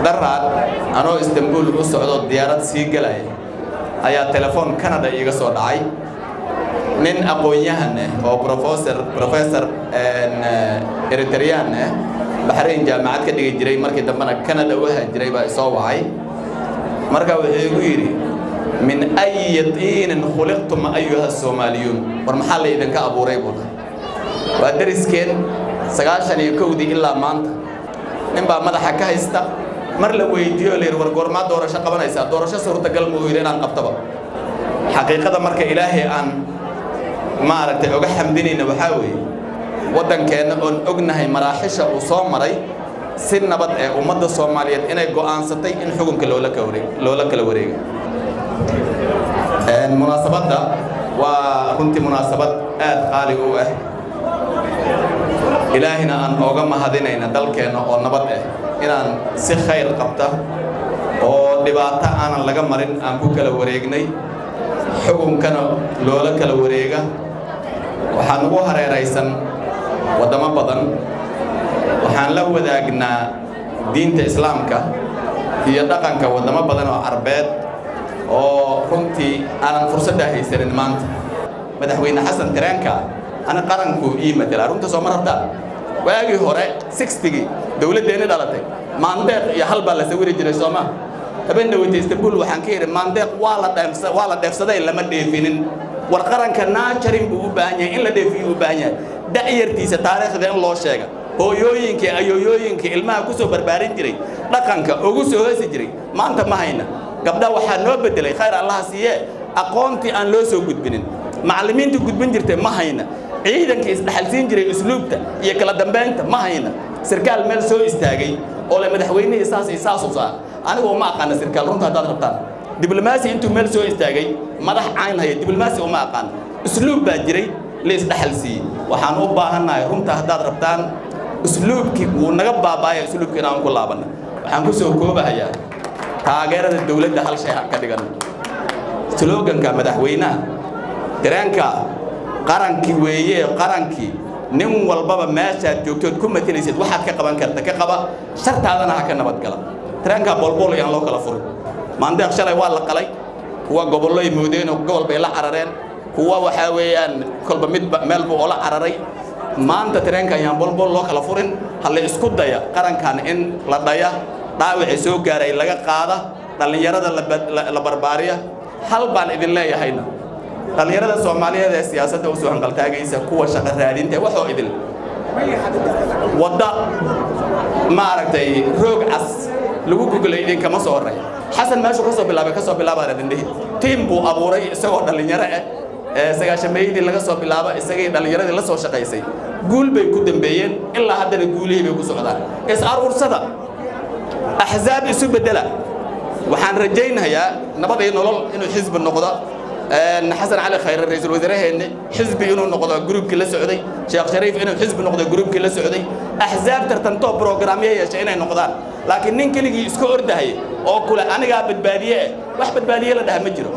Daraad anoo Istanbul u socdo, diyaarad sii galaya, ayaa telefoon Canada iiga soo dhacay. Nin aqoon-yahan ah oo professor Eritrean ah, Baxrayn jaamacad ka dhigi jiray, markii dambena Canada u haajiray, baa isoo wacay. Marka wuxuu igu yidhi: "من أي طين خلقتم أيها الصوماليون?" War maxaa la idinka abuuray, buu dhahay. Waa dariskeen 91-dii ilaa maanta. Nin baa madaxa ka haysta. Mar la weydiiyo, la yidhi: "War goormaa doorasho qabanaysaa?" "Doorasho suurtagal muu," yidhi, "inaan qabtaba." Xaqiiqada marka Ilaahay aan maaragtay oga xamdinayna waxaa weeye waddankeenna oon ognahay maraaxisha uu soo maray, si nabad ee ummadda Soomaaliyeed inay go'aansatay in xukunka loola kala wareega. Munaasabadda waa runtii munaasabad aad qaali u ah, Ilaahina aan ooga mahadinayna dalkeenna oo nabad ah inaan si khayr qabta oo dhibaato aanan laga marin aan ku kala wareegnay, xukunkana loola kala wareega. Waxaa nagu hareeraysan waddamo badan. Waxaan la wadaagnaa diinta Islaamka iyo dhaqanka waddamo badan oo Carbeed oo runtii aanan fursadda haysanin maanta. Madaxweyne Xasan tareenka ana qaranku ii matelaa. Runta soo ma rabtaan? Waagii hore, 60-gii dowladdeenni dhalatay, Maandeeq iyo hal baa la sawiri jiray, soo ma? Habeen dhaweyta Istanbul waxaan ka yidhi: Maandeeq waa la dheefsaday, lama dheefinin. War qaranka nurturing buu u baahan yahay, in la dheefiyo u baahan yahay, da'yartiisa taariikhda in loo sheega, hooyooyinka, ayooyooyinka ilmaha ku soo barbaarin jiray, dhaqanka ugu soo hoosi jiray. Maanta ma hayna. Gabdha waxaa noo bedelay, khayr Allaha siiyee, aqoontii aan loo soo gudbinin, macallimiinta gudbin jirtay ma hayna, ciidanka isdhaxalsiin jiray usluubta iyo kala dambeynta ma hayna. Sarkaal meel soo istaagay oo le madaxweynihii saas iyo saas u saa, anigu uma aqaana sarkaal. Runta haddaad rabtaan, diblomaasi intuu meel soo istaagay madax cayn haya, diblomaasi uma aqaan. Usluub baa jiray la isdhaxal siiyey. Waxaan u baahannahay, runta haddaad rabtaan, usluubkii wuu naga baabaaya, usluubkii inaan ku laabanna. Waxaan ku soo koobahayaa taageerada dowladda hal shay ka dhigan: sloganka madaxweynaha, dareenka qarankii weeye. Qarankii nin walbaba meeshaad joogtood ku matelaysid, waxaad ka qaban karta ka qaba, shartaadana ha ka nabadgala. Tareenkaa boolbool ayaan loo kala furin. Maandeeq shalay waa la qalay. Kuwa gobolloy moodeenoo gobol bay la carareen, kuwa waxaa weeyaan kolba midba meel buu oola cararay. Maanta tareenka ayaan boolbool loo kala furin. Ha la isku daya qarankan in la dhaya, dhaawacii soo gaaray laga qaada, dhallinyarada la barbaariya. Hal baan idin leeyahayna: dhallinyarada Soomaaliyeed ee siyaasadda usoo hanqaltaagaysa, kuwa shaqo raadinta, waxoo idin wadda maaragtay roog cas lagu gugulay idinkama soo horey. Xasan meeshuu ka soo bilaabay ka soo bilaabaan idin dhihi. Tiim buu abuuray isagoo dhallinyaro ah ee sagaashameeyadii laga soo bilaabo. Isagii dhallinyaradii la soo shaqaysay guul bay ku dambeeyeen, ilaa haddana guulihii bay ku socdaan. Is aruursada, axsaab isu beddela. Waxaan rajaynayaa Nabad iyo Nolol inuu xisbi noqdo, Xasan Cali Khayre ra-iisul wasaaraheenni xisbi inuu noqdo groupkii la socday, Sheekh Shariif inuu xisbi noqdo groupkii la socday, axsaab tartantoo programyo yeesha inay noqdaan. Laakiin nin keligii iska ordahaya oo kule anigaa badbaadiye eh, wax badbaadiye la dhaha ma jiro.